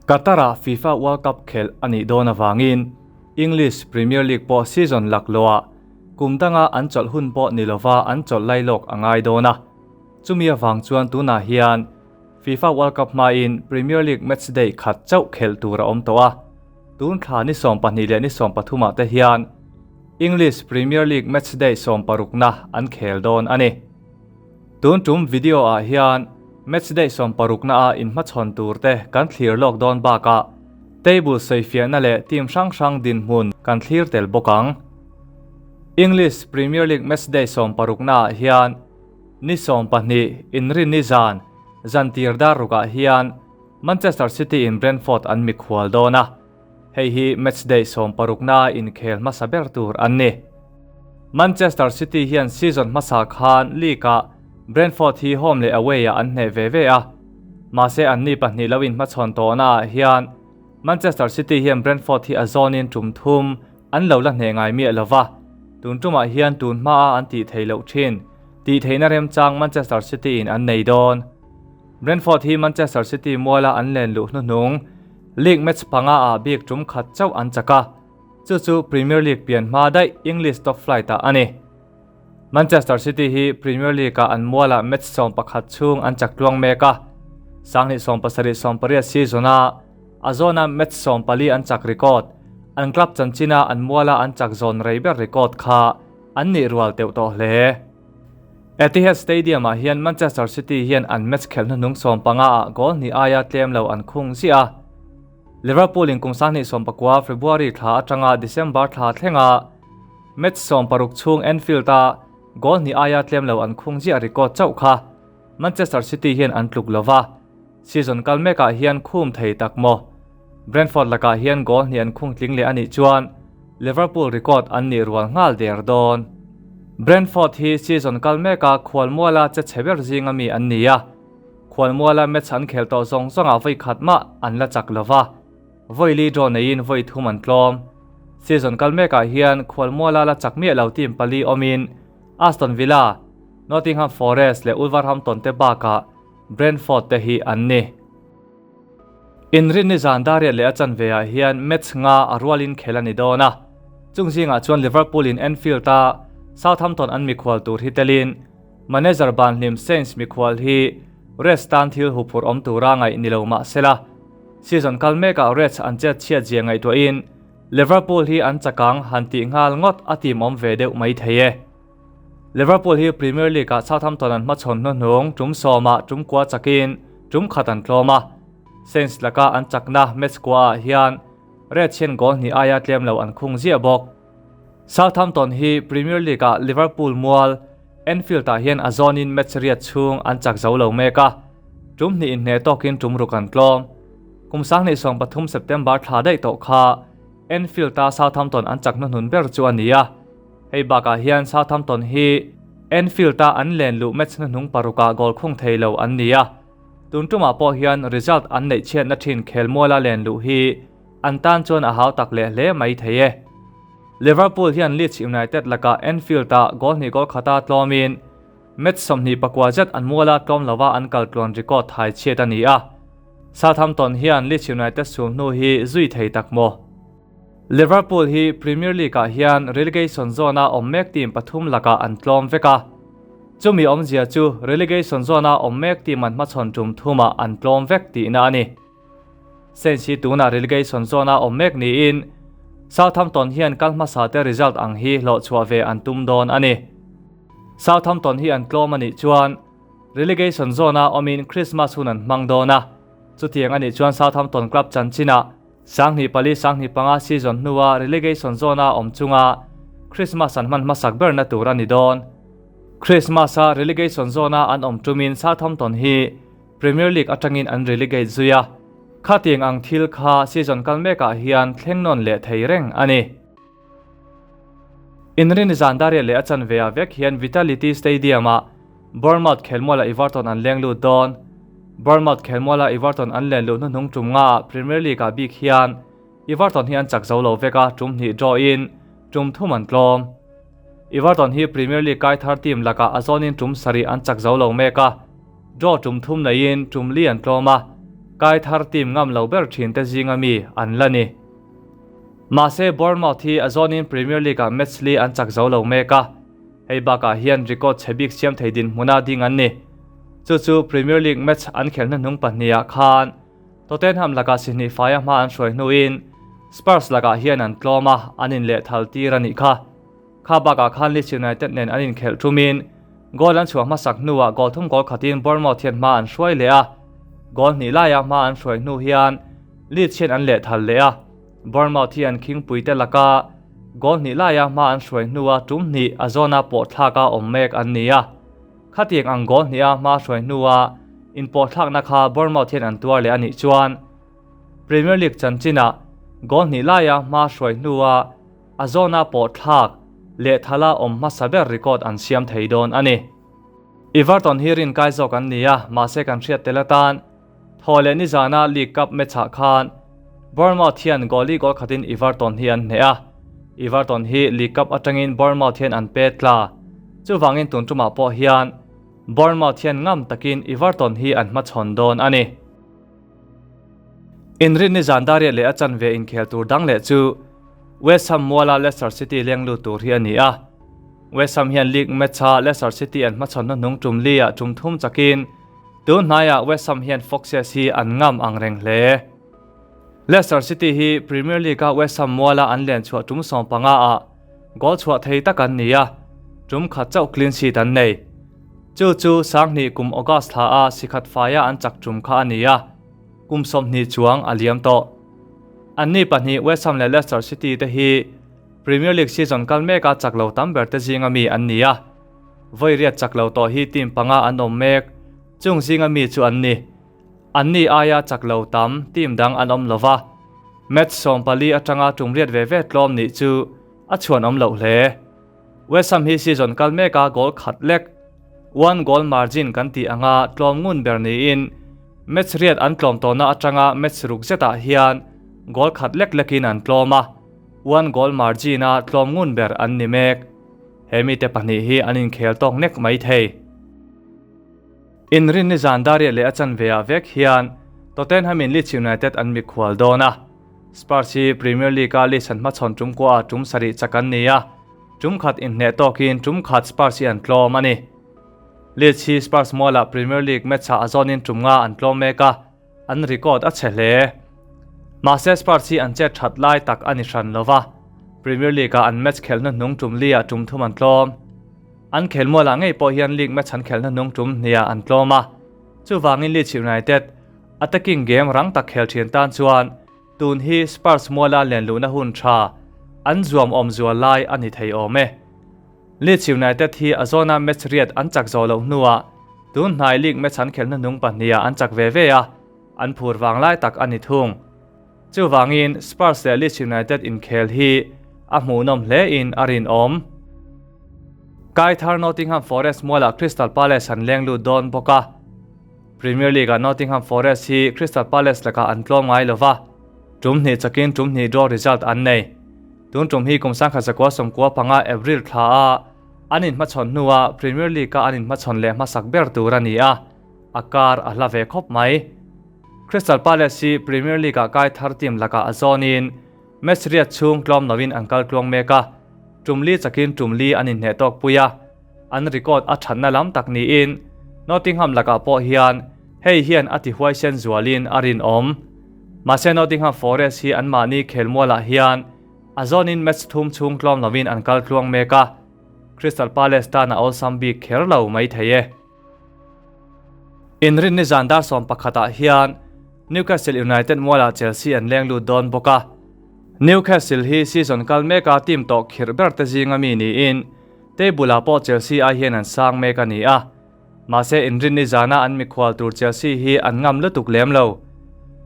Qatar-ah FIFA World Cup khelh a nih dawn avangin English Premier League pawh season laklawhah kum danga an chawlh hun pawh ni lova an chawlh lailawk a ngai dawn a. Chumi avang chuan tunah hian FIFA World Cup hmain Premier League matchday khat chauh khelh tur a awm tawh a. Tun thla ni 12 leh ni 13 ah te hian English Premier League matchday 16 na an khel dawn a ni. Tun tum video ah hian matchday 16 na a inhmachhawn tur te kan thlir lawk dawn bakah table sawifiahna leh team hrang hrang dinhmun kan thlir tel bawk ang. English Premier League matchday 16 na ah hian ni 12 inrin ni zan zantir dar rukah hian Manchester City in Brentford an mikhual dawn a, hei hi matchday 16 na inkhel hmasa ber tur an ni. Manchester City hian season hmasa khan league ah Brentford hi home leh away ah an hneh ve ve a, mahse anni pahnih lo inhmachhawn tawhna ah hian Manchester City hian Brentford hi a zawnin tum thum an lo la hneh ngai miah lova, tun tumah hian tun hmaa an tih theih loh thin tih theihna remchang Manchester City in an nei dawn. Brentford hi Manchester City muala an len luh hnuhnung league match panga ah bik tum khat chauh an chak a, chu chu Premier League pian hma daih English top flight ah a ni. Manchester City hi Premier League ah an muala match 11 chhung an chak tluang mek a, 2017-18 season a a zawna match 14 an chak record, an club chanchina an muala an chak zawn rei ber record kha an nih rual teuh tawh hle. Etihad Stadium ah hian Manchester City hian an match khelh hnuhnung 15 ah goal hnih aia tlem lo an khung ziah a. Liverpool in kum 2019 February thla atanga December thla thlenga match 16 chhung Anfield a goal hnih aia tlem lo an khung ziah record chauh kha Manchester City hian an tluk lova. Season kal mekah hian khum thei tak maw? Brentford lakah hian goal hnih an khung tling leh a nih chuan Liverpool record an nih rual nghal der dawn. Brentford hi season kal meka khualmuala che chhe ber zinga mi an ni a. Khualmuala match an khel tawh zawng zawngah vawi khat mah an la chak lova. Vawi li draw neiin vawi thum an tlawm. Season kal mekah hian khualmuala la chak miah lo team pali awmin Aston Villa, Nottingham Forest leh Wolverhampton te bakah Brentford te hi an ni. Inrinni zan dariat leh a chanve ah hian match nga a rualin khel a ni dawn a. Chung zingah chuan Liverpool in Anfield a Southampton an mikhual tur hi telin manager ban hlim Saints mikhual hi Reds tan thil huphurh awm tura ngaih ni lo mah sela season kal mekah Reds an chet chhiat zia ngaihtuahin Liverpool hi an chakang han tih nghal ngawt a tim awm ve deuh mai thei e. Liverpool hi Premier League ah Southampton an hmachhawn hnuhnung tum sawmah tum kua chakin tum khat an tlawm a. Saints laka an chakna match kua ah hian Reds hian goal hnih aia tlem lo an khung ziah bawk. Southampton hi Premier League ah Liverpool mual Anfield ah hian a zawnin match riat chhung an chak zo lo mek a, tum hnih inhneh tawkin tum ruk an tlawm. Kum 2023 September thla daih tawh kha Anfield a Southampton an chak hnuhnun ber chu a ni a. Hei bakah hian Southampton hi Anfield a an len luh match hnuhnung parukah goal khung thei lo an ni a. Tun tumah pawh hian result an neih chhiatna thin khelmuala len luh hi an tan chuan a hau tak leh hle mai thei e. Liverpool hian Leeds United lakah Anfield ah goal hnih goal khata tlawmin match 24 zet an muala tlawm lova an kal tluan record thai chhiat a ni a. Southampton hian Leeds United sul hnu hi zui thei tak maw? Liverpool hi Premier League ah hian relegation zone a awm mek team pathum lakah an tlawm vek a. Chumi awmzia chu relegation zone a awm mek team an hmachhawn tum thumah an tlawm vek tihna a ni. Saints hi tunah relegation zone a awm mek niin Southampton hian kal hmasa te result ang hi hlawhchhuah ve an tum dawn a ni. Southampton hi an tlawm a nih chuan relegation zone a awmin Christmas hun an hmang dawn a. Chutiang a nih chuan Southampton club chanchinah 2004-2005 season hnua relegation zone a awm chunga Christmas an hman hmasak berna tur a ni dawn. Christmas a relegation zone a an awm tumin Southampton hi Premier League atangin an relegate zui a. Khatiang ang thil kha season kal mekah hian thleng nawn leh thei reng a ni. Inrin zan dariat leh a chanve ah vek hian Vitality Stadium ah Bournemouth khelmuala Everton an leng lut dawn. Bournemouth khelmuala Everton an len luh hnuhnung tum nga ah Premier League ah bik hian Everton hi an chak zo lo vek a, tum hnih draw in tum thum an tlawm. Everton hi Premier League kai thar team lakah a zawnin tum sarih an chak zo lo mek a, draw tum thum neiin tum li an tlawm a. Kai thar team ngam lo ber thin te zinga mi an la ni. Mahse Bournemouth hi a zawnin Premier League-ah match li an chak zo lo mek a, hei bakah hian record chhe bik siam thei dinhmuna ding an ni. Chu chu Premier League match an khelhna hnung pahnihah khan Tottenham lakah sihnih faia hma an hruai hnuin Spurs lakah hian an tlawm a, an inlehthal tir a nih kha. Kha bakah khan Leeds United nen an inkhelh thumin goal an chhuah hmasak hnuah goal thum goal khatin Bournemouth hian hma an hruai leh a, goal hnih laia hma an hruai hnu hian Leeds hian an lehthal leh a, Bournemouth hi an khingpuite laka goal hnih laia hma an hruai hnua tum hnih a zawna pawhthlaka awm mek an ni a. Khatiang ang goal hniha hma hruai hnua inpawhthlakna kha Bournemouth hian an tuar leh a nih chuan Premier League chanchinah goal hnih laia hma hruai hnua A zawna pawh thlak leh thala awm hmasa ber record an siam thei dawn a ni. Everton hi rinkai zawk an ni a, mahse kan hriat tel atan thaw leh nizana League Cup match-ah khan Bournemouth hian goal-i goal khatin Everton hi an hneh a. Everton hi League Cup atangin Bournemouth hian an pe tla. Chuvangin tun tumah pawh hian Bournemouth hian ngam takin Everton hi an hmachhawn dawn a ni. Inrinni zan dariat leh a chanve inkhel tur dang leh chu West Ham muala Leicester City leng lut tur hi a ni a. West Ham hian league match-a Leicester City an hmachhawn hnuhnung tum li-ah tum thum chakin tun hnaiah West Ham hian Foxes hi an ngam ang reng hle. Leicester City hi Premier League-a West Ham muala an len chhuah tum 15 ah goal chhuah thei tak an ni a, tum khat chauh clean sheet an nei. Chu chu Sanghnih kum August thla a sikhat faia an chak tum kha a ni a, kum 20 chuang a liam tawh. Anni pahnih West Ham leh Leicester City te hi Premier League season kal meka chak lo tam ber te zinga mi an ni a. Vawi riat chak lo tawh hi team panga an awm mek, chung zinga mi chu an ni. Anni aia chak lo tam team dang an awm lova, match 14 atanga tum riat ve ve tlawm nih chu a chhuan awm loh hle. West Ham hi season kal meka goal khat lek, one goal margin kan tih anga tlawm ngun ber niin match riat an tlawm tawhna atanga match ruk zetah hian goal khat lek lekin an tlawm a, one goal margin a tlawm ngun ber an ni mek. He mite pahnih hi an inkhel tawk nek mai thei. Inrinni zan dariat leh a chanveah vek hian Tottenham in Leeds United an mikhual dawn a. Spurs hi Premier League-a Leeds an hmachhawn tum kuaah tum sarih chak an ni a, tum khat inhneh tawkin tum khat Spurs hi an tlawm a ni. Leeds hi Spurs mualah Premier League match-ah a zawnin tum nga an tlawm mek a, an record a chhe hle. Mahse Spurs hi an chet that lai tak a ni hran lo va, Premier League-ah an match khelhna hnung tum li-ah tum thum an tlawm. An khel mualah ngei pawh hian league match an khelhna hnung tum hniah an tlawm a, chuvangin Leeds United attacking game rang tak khel thin tan chuan tun hi Spurs muala len luhna hun tha an zuam awm zual lai a ni thei awm e. Leeds United hi a zawna match riat an chak zawh loh hnuah tun hnai league match an khelhna hnung pahniha an chak ve ve a, an phur vang lai tak a ni thung. Chuvangin Spurs leh Leeds United inkhel hi a hmuhnawm hle in a rinawm. Kai thar Nottingham Forest mualah Crystal Palace an leng lut dawn bawk a. Premier League-ah Nottingham Forest hi Crystal Palace lakah an tlawm ngai lova, tum hnih chakin tum hnih draw result an nei. Tun tum hi kum 1995 April thla a an inhmachhawn hnuah Premier League-a an inhmachhawn leh hmasak ber tur a ni a, a kar a hla ve khawp mai. Crystal Palace hi Premier League-ah kai thar team lakah a zawnin match riat chhung tlawm loin an kal tluang mek a, tum li chakin tum li an inhneh tawk pui a, an record a thatna lam tak niin Nottingham lakah pawh hian hei hian a ti huaisen zualin a rinawm. Mahse Nottingham Forest hi anmahni khelmualah hian a zawnin match thum chhung tlawm loin an kal tluang mek a, Crystal Palace tan a awlsam bik kher lo mai thei e. Inrinni zan dar 11 ah hian Newcastle United mualah Chelsea an leng lut dawn bawk a. Newcastle hi season kal meka team tawh khirh ber te zinga mi niin table ah pawh Chelsea ai hian an sang mek a ni a. Mahse inrinni zana an mikhual tur Chelsea hi an ngam lutuk lem lo.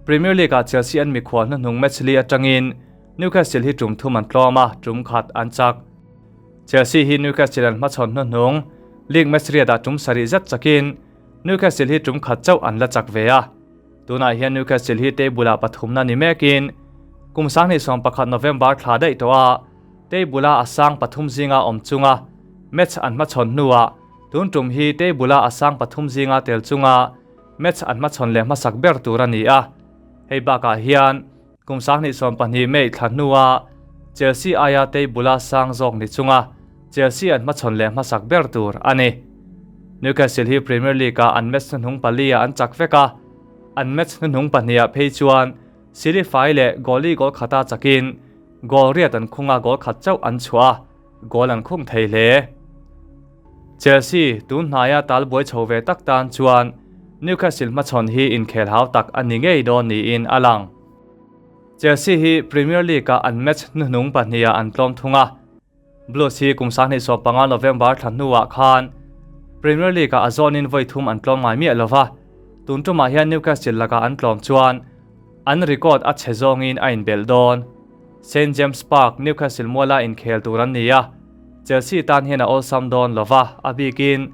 Premier League ah Chelsea an mikhual hnuhnung match li atangin Newcastle hi tum thum an tlawm a, tum khat an chak. Chelsea hi Newcastle an hmachhawn hnuhnung league match riatah tum sarih zet chakin Newcastle hi tum khat chauh an la chak ve a. Tunah hian Newcastle hi table ah pathumna ni mekin kum 2021 November thla daih tawh a, table ah a sang pathum zinga awm chunga match an hmachhawn hnuah tun tum hi table ah a sang pathum zinga tel chunga. match an hmachhawn leh hmasak ber tur a ni a. Hei bakah hian kum 2020 May thla hnua Chelsea aia table-a sang zawk ni chunga Chelsea an hmachhawn leh hmasak ber tur a ni. Newcastle hi Premier League-ah an match hnuhnung pali-ah an chak vek a, an match hnuhnung pahnihah phei chuan Sili fai leh goalie goal khata chakin goal riat an khung a, goal khat chauh an chhuah a, goal an khung thei hle. Chelsea tun hnaia tal buai chho ve tak tan chuan Newcastle hmachhawn hi inkhel hau tak a ni ngei dawn niin a lang. Chelsea hi Premier League-ah an match hnuhnung pahnihah an tlawm thung a, Blues hi kum 2015 November thla hnuah khan Premier League-ah a zawnin vawi thum an tlawm ngai miah lova, tun tumah hian Newcastle lakah an tlawm chuan an record a chhe zawngin a inbelh dawn. St James Park, Newcastle muala inkhel tur an ni a, Chelsea tan hian a awlsam dawn lova, a bikin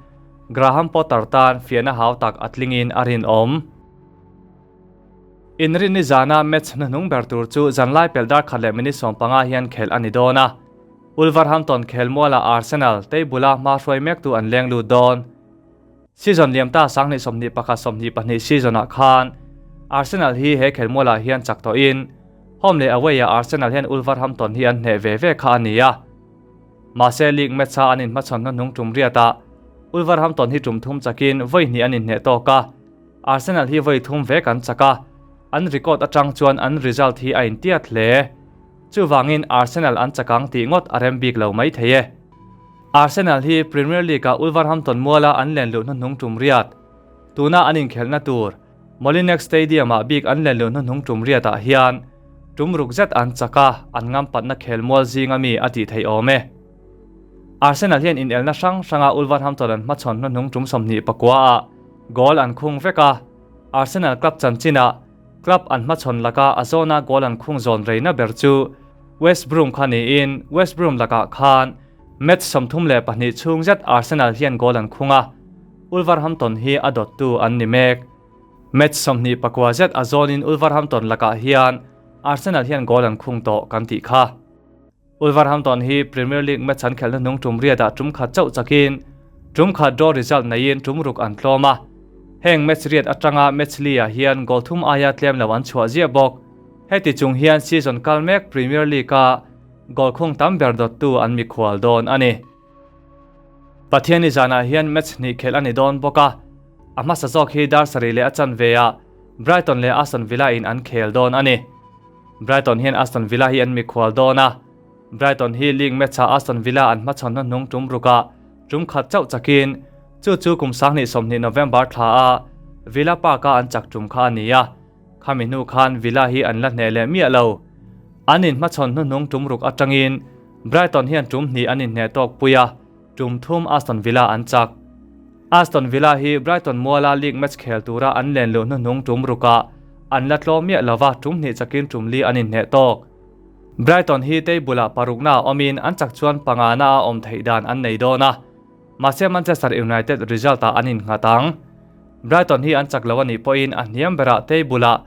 Graham Potter tan fiahna hau tak a tlingin a rinawm. Inrinni zana match hnuhnung ber tur chu zanlai pelh dar khat leh minute 15 hian khelh a ni dawn a. Wolverhampton khelmualah Arsenal table-a hma hruai mektu an leng lut dawn. Season liam ta 2021 22 season-ah khan Arsenal hi he khelmualah hian chak tawhin home leh away-ah Arsenal hian Wolverhampton hi an hneh ve ve kha a ni a. Mahse league match-a an inhmachhawn hnuhnung tum riatah Wolverhampton hi tum thum chakin vawi hnih an inhneh tawk a. Arsenal hi vawi thum vek an chak a, an record atang chuan an result hi a intiat hle. Chuvangin Arsenal an chak ang tih ngawt a rem bik lo mai thei e. Arsenal hi Premier League-ah Wolverhampton muala an len luh hnuhnung tum riat. Tuna an inkhelhna tur Molineux Stadium-ah bik an len luh hnuhnung tum riatah hian tum ruk zet an chak a, an ngampatna khelmual zinga mi a tih theih awm e. Arsenal hian inelna hrang hranga Wolverhampton an hmachhawn hnuhnung tum 29-ah goal an khung vek a, Arsenal club chanchinah club an hmachhawn laka a zawna goal an khung zawn reina ber chu West Brom kha niin West Brom lakah khan match 32 chhung zet Arsenal hian goal an khung a, Wolverhampton hi a dawttu an ni mek. Match 29 zet a zawnin Wolverhampton lakah hian Arsenal hian goal an khung tawh kan tih kha. Wolverhampton hi Premier League match an khelhna hnung tum riatah tum khat chauh chakin tum khat draw result neiin tum ruk an tlawm a. Heng match riat atanga match li ah hian goal thum aia tlem lo an chhuah ziah bawk. Heti chung hian season kal mek Premier League-a goal khung tam ber dawttu an mikhual dawn a ni. Pathianni zanah hian match hnih khelh a ni dawn bawk a, a hmasa zawk hi dar sarih leh a chanve ah Brighton leh Aston Villa in an khel dawn a ni. Brighton hian Aston Villa hi an mikhual dawn a, Brighton hi league match-ah Aston Villa an hmachhawn hnuhnung tum rukah tum khat chauh chakin chu chu kum 2020 November thla a Villa Park-a an chak tum kha a ni a, khami hnu khan Villa hi an la hneh leh miah lo. An inhmachhawn hnuhnung tum ruk atangin Brighton hian tum hnih an inhneh tawk pui a, tum thum Aston Villa an chak. Aston Villa hi Brighton muala league match khel tura an len luh hnuhnung tum rukah an la tlawm miah lova tum hnih chakin tum li an inhneh tawk. Brighton hi table-ah parukna a awmin an chak chuan pangana a awm theih dan an nei dawn a, mahse Manchester United result-ah an innghat ang. Brighton hi an chak lo a nih pawhin a hniam berah table-ah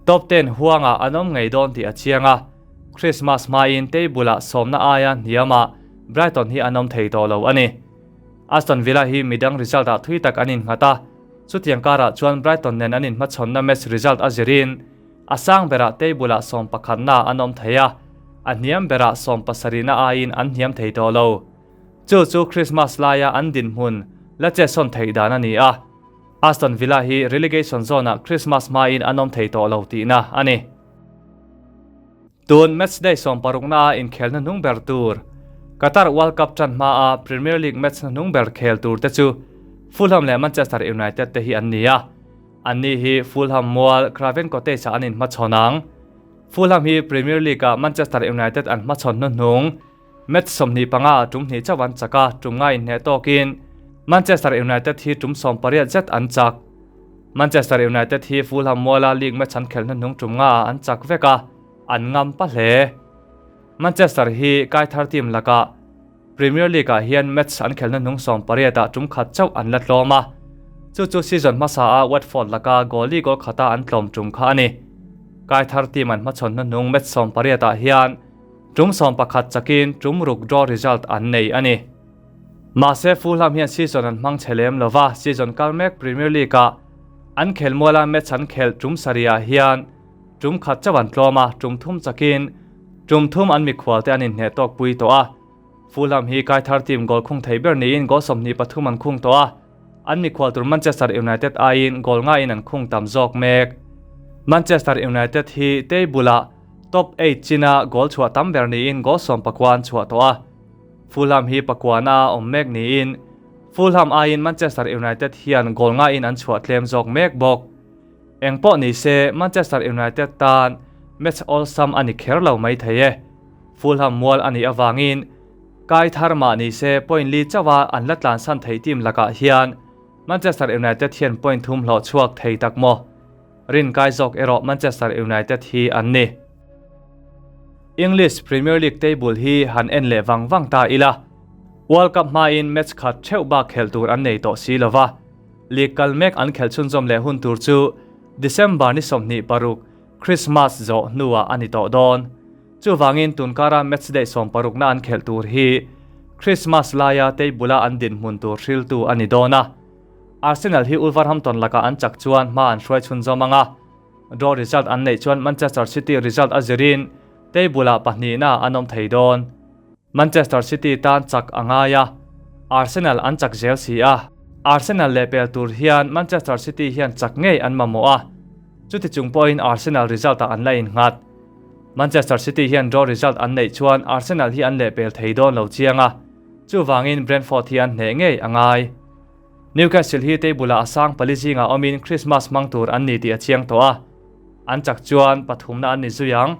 top ten huangah an awm ngei dawn tih a chiang a, Christmas hmain table-ah sawmna aia hniamah Brighton hi an awm thei tawh lo a ni. Aston Villa hi midang result-ah thui tak an innghat a, chutiang karah chuan Brighton nen an inhmachhawnna match result a zirin a sang berah table-ah 11na an awm thei a, a hniam berah 70na aiin an hniam thei tawh lo. Chu chu Christmas laia an dinhmun la chetsawn theih dan a ni a, Aston Villa hi relegation zone-ah Christmas hmain an awm thei tawh lo tihna a ni. Tun matchday 16na a inkhelna hnung ber tur Qatar World Cup tan hmaa Premier League match hnung ber khel tur te chu Fulham leh Manchester United te hi an ni a. Anni hi Fulham mual Craven Cottage ah an inhmachhawn ang. Fulham hi Premier League ah Manchester United an hmachhawn hnuhnung match 25 ah tum hnih chauh an chak a, tum nga inhneh tawkin Manchester United hi tum 18 zet an chak. Manchester United hi Fulham muala league match an khelh hnuhnung tum nga ah an chak vek a, an ngam pa hle. Manchester hi kai thar team lakah Premier League ah hian match an khelh hnuhnung 18 ah tum khat chauh an la tlawm a, chu chu season hmasa a Watford laka goal li goal khata an tlawm tum kha a ni. Kai thar team an hmachhawn hnuhnung match 18 ah hian tum 11 chakin tum ruk draw result an nei a ni. Mahse Fulham hian season an hmang chhe lem lova, season kal mek Premier League ah An khelmuala match an khelh tum sarihah hian tum khat chauh an tlawm a, tum thum chakin tum thum an mikhual te an inhneh tawk pui tawh a. Fulham hi Kaithar team goal khung thei ber niin goal 23 an khung tawh a, an mikhual tur Manchester United aiin goal ngaiin an khung tam zawk mek. Manchester United hi table-ah top eight china goal chhuah tam ber niin goal 19 an chhuah tawh a. Fulham hi pakuana a awm mek niin Fulham aiin Manchester United hian goal ngaiin an chhuah tlem zawk mek bawk. Eng pawh ni se, Manchester United tan match awlsam a ni kher lo mai thei e. Fulham mual a nih avangin kai thar mah ni se point li chauha an la tlansan thei team lakah hian Manchester United hian point thum hlawh chhuak thei tak maw? Rin kai zawk erawh Manchester United hi an ni. English Premier League table hi han en leh vang vang ta ila, World Cup hmain match khat theuh bak khelh tur an nei tawh si lova. League kal mek an khelh chhunzawm leh hun tur chu December ni 26, Christmas zawh hnuah a ni tawh dawn. Chuvangin tunkara match day 16na an khelh tur hi Christmas laia table-a an dinhmun tur hriltu a ni dawn a. Arsenal hi Wolverhampton lakah an chak chuan hma an hruai chhunzawm ang a. Draw result an neih chuan Manchester City result a zirin table-ah pahnihna an awm thei dawn. Manchester City tan chak a ngai a, Arsenal an chak zel si a. Arsenal lehpel tur hian Manchester City hian chak ngei an mamawh a, chuti chung pawhin Arsenal result-ah an la innghat. Manchester City hian draw result an neih chuan Arsenal hi an lehpel thei dawn lo chiang a, chuvangin Brentford hi an hneh ngei a ngai. Newcastle hi table-ah a sang pali zingah awmin Christmas hmang tur an ni tih a chiang tawh a, an chak chuan pathumna an ni zui ang.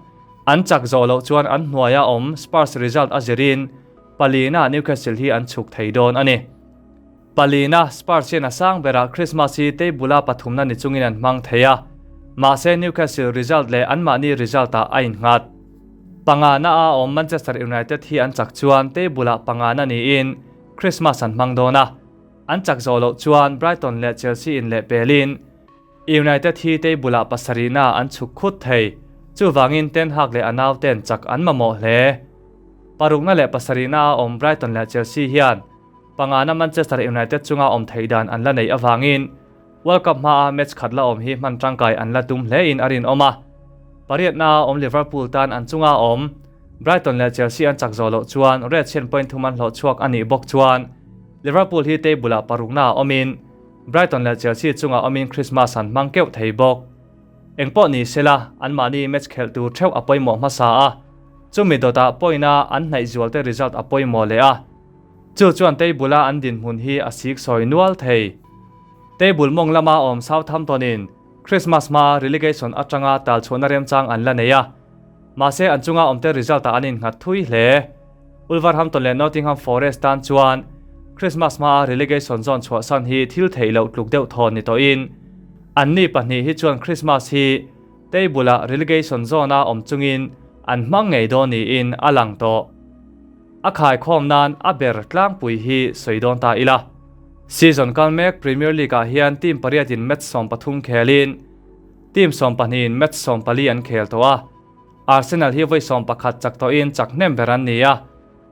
An chak zawh loh chuan an hnuaia awm Spurs result a zirin palina Newcastle hi an chhuk thei dawn a ni. Palina Spurs hian a sang berah Christmas hi table-a pathumna ni chungin an hmang thei a, mahse Newcastle result leh anmahni result-ah a innghat. Pangana a awm Manchester United hi an chak chuan table-ah pangana niin Christmas an hmang dawn a, an chak zawh loh chuan Brighton leh Chelsea in lehpelin United hi table-ah pasarihna an chhuk khut thei. Chuvangin Ten Hag leh a nauten chak an mamawh hle. Parukna leh pasarihna a awm Brighton leh Chelsea hian pangana Manchester United chunga awm theih dan an la neih avangin World Cup hmaa match khat la awm hi hman tangkai an la tum hlein a rinawm a. Pariatna a awm Liverpool tan an chunga awm Brighton leh Chelsea an chak zawh loh chuan Reds hian point thum an hlawh chhuak a nih bawk chuan Liverpool hi table-ah parukna a awmin Brighton leh Chelsea chunga awmin Christmas an hmang keuh thei bawk. Engpawh ni sela, anmahni match khelh tur theuh a pawimawh hmasa a, chumi dawtah point-a an hnaih zualte result a pawimawh leh a. Chu chuan table-a an dinhmun hi a sik sawi nual thei. Table mawng lama awm Southampton-in Christmas hmaa relegation atanga talchhuahna remchang an la nei a, mahse an chunga awmte result-ah an innghat thui hle. Wolverhampton leh Nottingham Forest tan chuan Christmas hmaa relegation zone chhuahsan hi thil theih loh tluk deuh thawn ni tawhin, anni pahnih hi chuan Christmas hi table-ah relegation zone-a awm chungin an hmang ngei dawn niin a lang tawh. A khaikhawm nan a ber tlangpui hi sawi dawn ta ila. Season kal mek Premier League-ah hian team pariatin match 13 khelin team sawmpahnihin match 14 an khel tawh a. Arsenal hi vawi 11 chak tawhin chak hnem ber an ni a,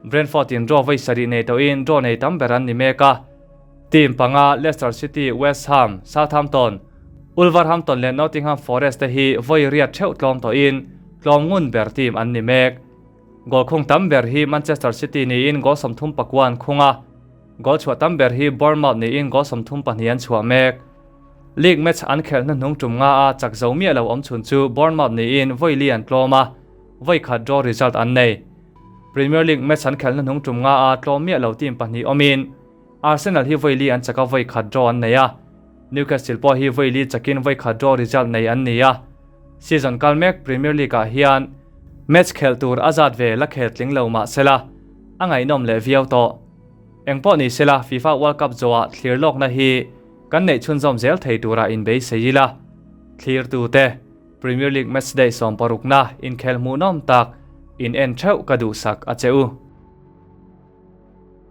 Brentford-in draw vawi sarih nei tawhin draw nei tam ber an ni mek a. Team panga Leicester City, West Ham, Southampton, Wolverhampton leh Nottingham Forest te hi vawi riat theuh tlawm tawhin tlawm ngun ber team an ni mek. Goal khung tam ber hi Manchester City niin goal 39 an khung a, goal chhuah tam ber hi Bournemouth niin goal 32 an chhuah mek. League match an khelh hnuhnung tum nga a chak zo miah lo awm chhun chu Bournemouth niin vawi li an tlawm a, vawi khat draw result an nei. Premier League match an khelh hnuhnung tum nga a tlawm miah lo team pahnih awmin Arsenal hi vawi li an chak a vawi khat draw an nei a, Newcastle pawh hi vawi li chakin vawi khat draw result nei an ni a. Season kal mek Premier League ah hian match khelh tur a zat ve la khel tling lo mah sela a ngaihnawm leh viau tawh. Engpawh ni sela FIFA World Cup zawhah thlir lawkna hi kan neih chhunzawm zel thei turah inbeisei ila. Thlirtute, Premier League matchday 16na inkhel hmuhnawm tak in en theuh ka duhsak a che u.